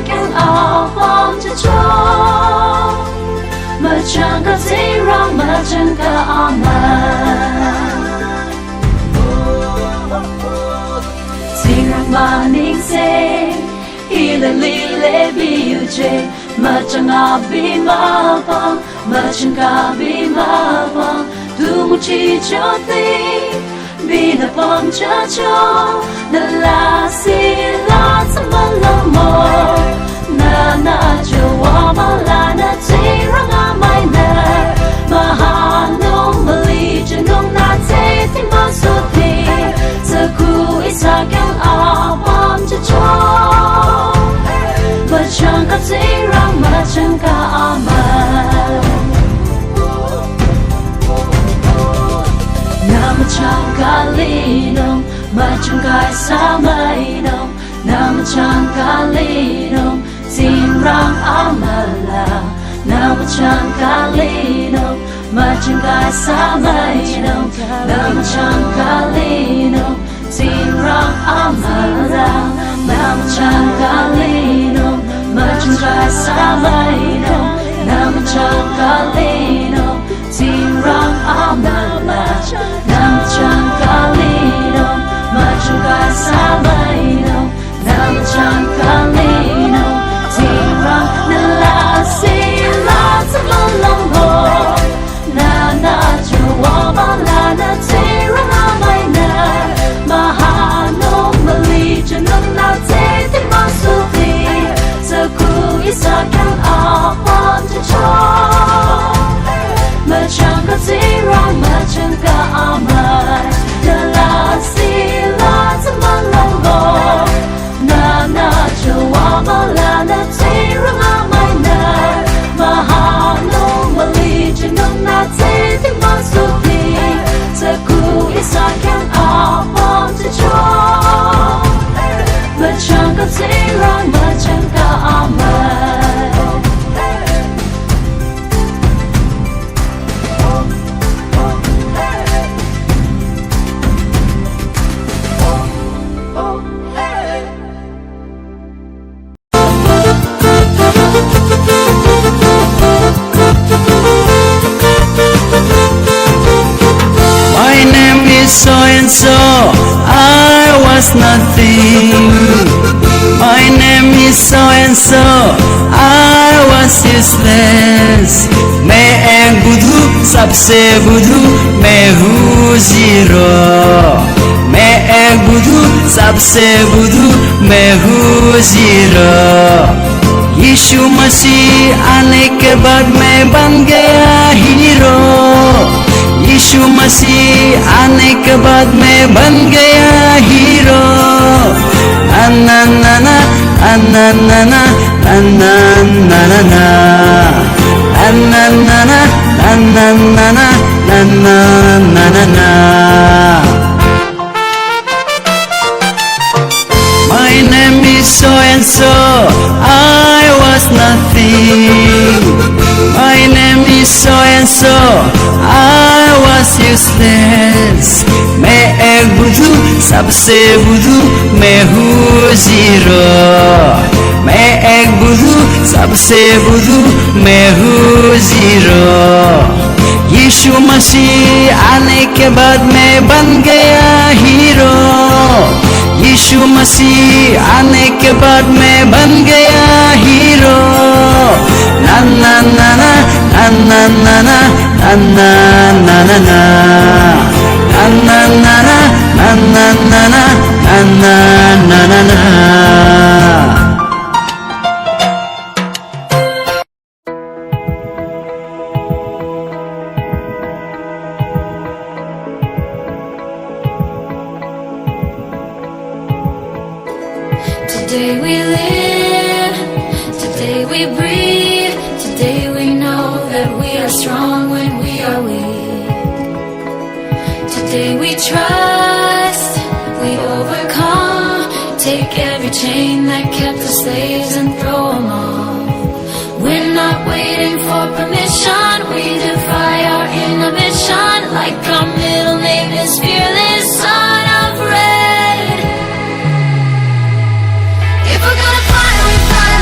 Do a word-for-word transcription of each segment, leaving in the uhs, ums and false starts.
Khyang apüm jücho. Müchangka Tsingrang, müchangka amü. Tsingrang müningse, hila lile biyuje, müchang abi müpang, müchangka abi müpang, tu müchichote, binü püm jücho, nü lasih la tsü mülamo. Nü nü jüwa mülanü Tsingrang amüinü. Mühanung müli jünung nü tsüti müsuti. Tsüku ihsa khyang apüm jücho. Müchangka Tsingrang, müchangka amü. Nü müchangka linung, müchangka ihsa müinung. Nü müchangka linung, Tsingrang amüla. Nü müchangka linung, müchangka ihsa müinung. Nü müchangka linung, Tsingrang amüla. Nü müchangka linung, müchangka ihsa müinung. Nü müchangka linung, Tsingrang amüla. Nü müchangka linung, müchangka ihsa müinung. Nü müchangka linung, Tsingrang nü lasih la tsü mülamo. Nü nü jüwa mülanü Tsingrang amüinü. Mühanung müli jünung nü tsüti müsuti. Tsüku ihsa khyang apüm jücho. Müchangka Tsingrang, müchangka amü. Nü lasih la tsü mülamo. Nü nü jüwa mülanü Tsingrang amüinü. Mühanung müli jünung nü tsüti müsuti. Tsüku ihsa khyang apüm jücho. Müchangka Tsingrang, müchangka amü. My name is so and so. I was nothing. My name is so and so. I was useless. Main ek budhu, sabse budhu, main hu zero. Main ek budhu, sabse budhu, main hu zero. Yishu Masih aane ke baad main ban gaya hero. Yishu Masih aane ke baad main ban gaya hero. Na na na na, na na na na, na na na na na. Na na na na, na na na na, na na na na na. My name is so and so. I was nothing. My name is so and so. I was useless. Main ek budhu, sabse budhu, main hu zero. Main ek budhu, sabse budhu, main hu zero. Yishu Masih aane ke baad main ban gaya hero. Yishu Masih aane ke baad main ban gaya hero. Na na na na, na na na na, na na na na na. Na na na na, na na na na, na na na na na. Today we live, today we breathe, today we know that we are strong when we are weak. Today we trust, we overcome. Take every chain that kept us slaves and throw 'em off. We're not waiting for permission. We defy our inhibition. Like our middle name is Fearless Son of Red. If we're gonna fly, we fly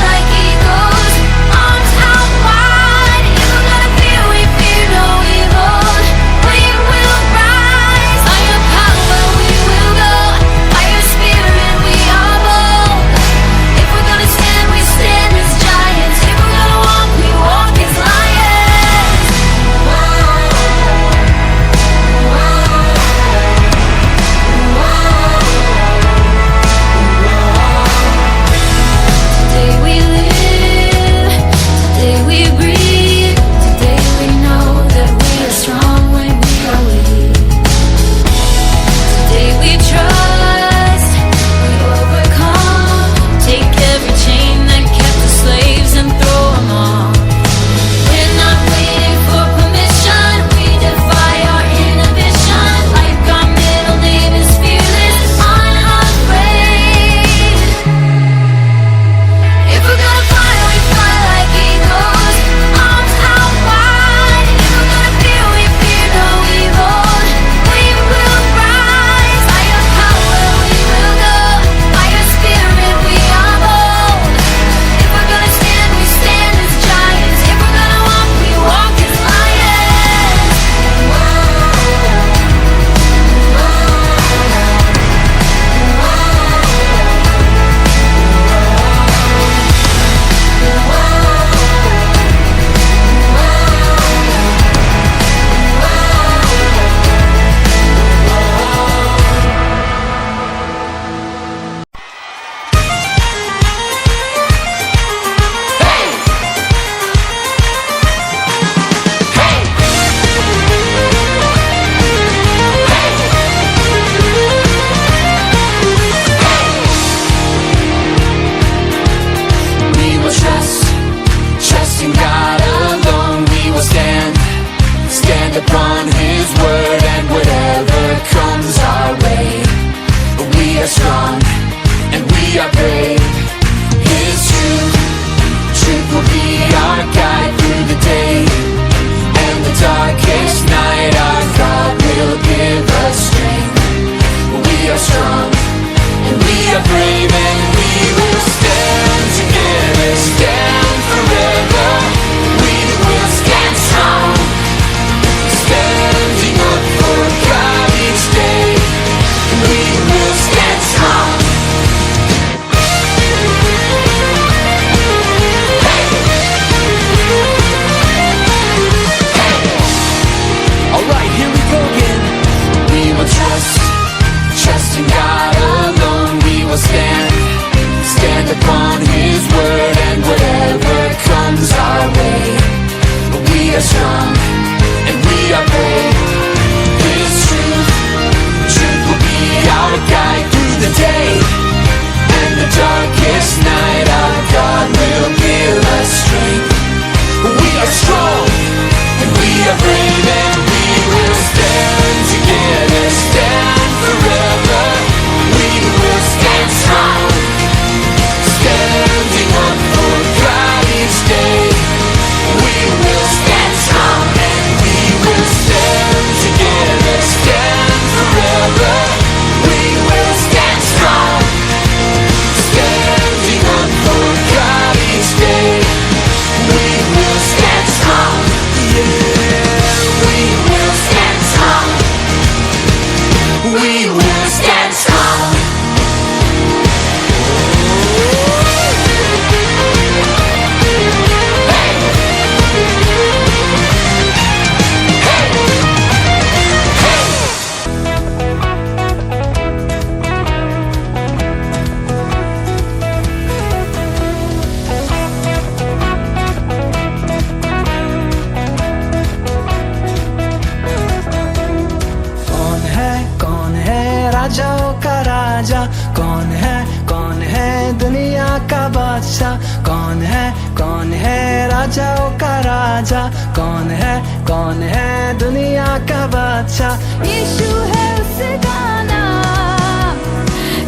कौन है, कौन है राजाओं का राजा? कौन है, कौन है दुनिया का बादशाह? यीशु है उसका नाम,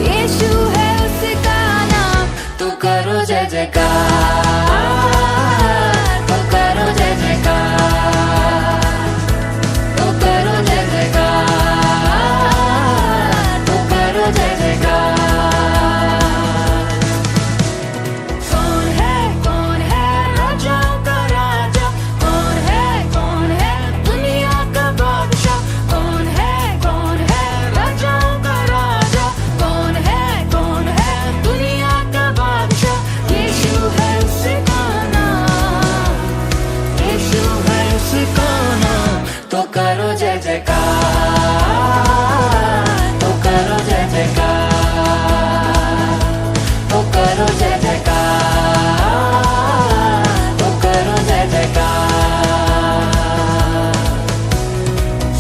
यीशु है उसका नाम। तो करो जय जयकार, तो करो जय जयकार, तो करो जय जयकार, तो करो जय जयकार। कौन है, कौन है राजाओं का राजा? कौन है, कौन है दुनिया का बादशाह? कौन है, कौन है राजाओं का राजा? कौन है, कौन है दुनिया का बादशाह? यीशु है उसका नाम, यीशु है उसका नाम। तो करो जय जयकार, तो करो जय जयकार, तो करो जय जयकार, तो करो जय जयकार।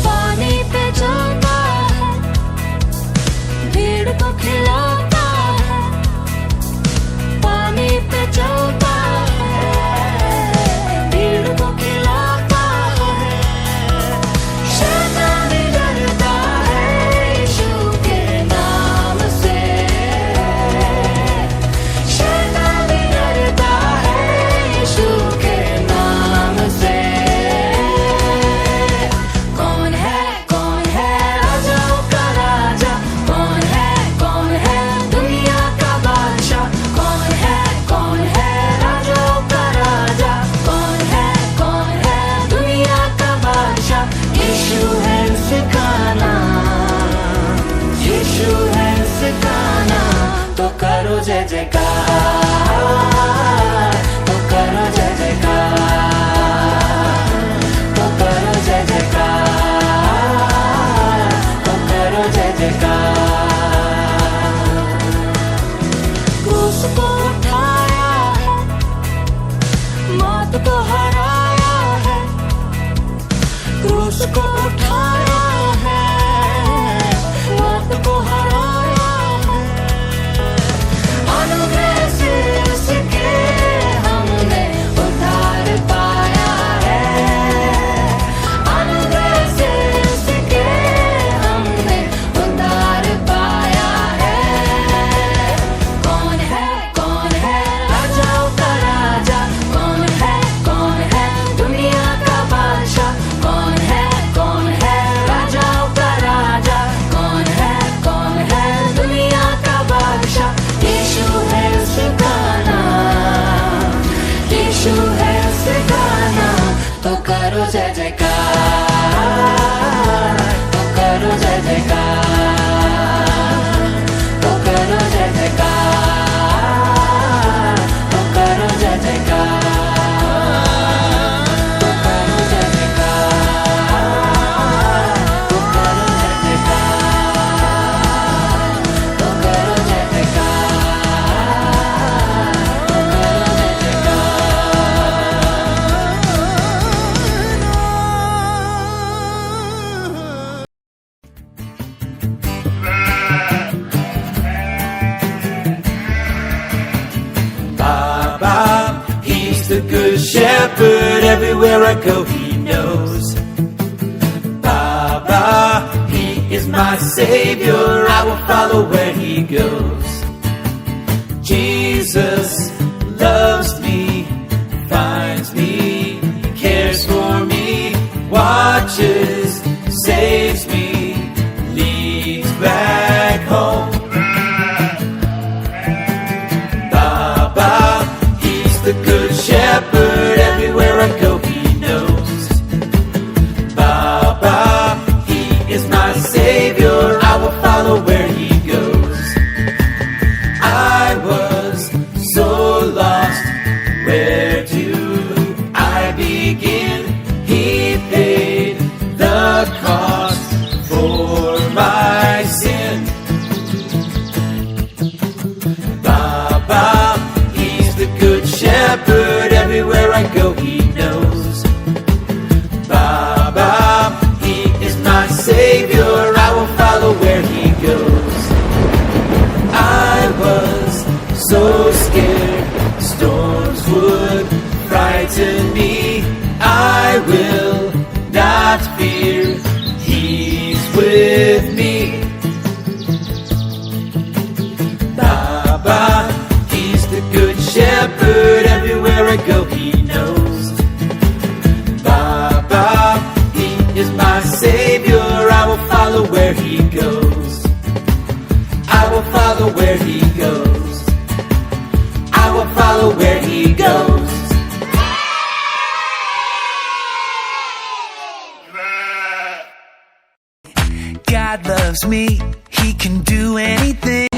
पानी पे चलता है, भीड़ को खिलाता है, पानी पे चलता है, भीड़ को खिलाता है। शैतान डरता है यीशु के नाम से, शैतान डरता है यीशु के नाम से। कौन है, कौन है राजाओं का राजा? कौन है, कौन है दुनिया का बादशाह? कौन है, कौन है राजाओं का राजा? कौन है, कौन है दुनिया का बादशाह? यीशु है उसका नाम, यीशु है उसका नाम। तो करो जय जयकार, तो करो जय जयकार, तो करो जय जयकार, तो करो जय जयकार। क्रूस को उठाया है, मौत को हराया है, क्रूस को उठाया है, मौत को हराया है। अनुग्रह से उसके हमने उद्धार पाया है। अनुग्रह से उसके हमने उद्धार पाया है। कौन है, कौन है राजाओं का राजा? कौन है, कौन है दुनिया का बादशाह? कौन है, कौन है राजाओं का राजा? कौन है, कौन है दुनिया का बादशाह? यीशु है उसका नाम, यीशु है उसका नाम। तो करो जय जयकार, तो करो जय जयकार, तो करो जय जयकार, तो करो जय जयकार, तो करो जय जयकार, तो करो जय जयकार। Baba, he's the good shepherd, everywhere I go he knows. Baba, he is my savior, I will follow where he goes. Jesus loves me, finds me, cares for me, watches, saves me, leads back home. Baba, he's the good shepherd, everywhere I go he knows. Baba, he is my savior, I will follow where he goes. I was so lost, where do I begin? He paid the To me, I will not fear. He's with me. Baba, he's the good shepherd. Everywhere I go, he knows. Baba, he is my savior. I will follow where he goes. I will follow where he goes. I will follow where he goes. God loves me. He can do anything.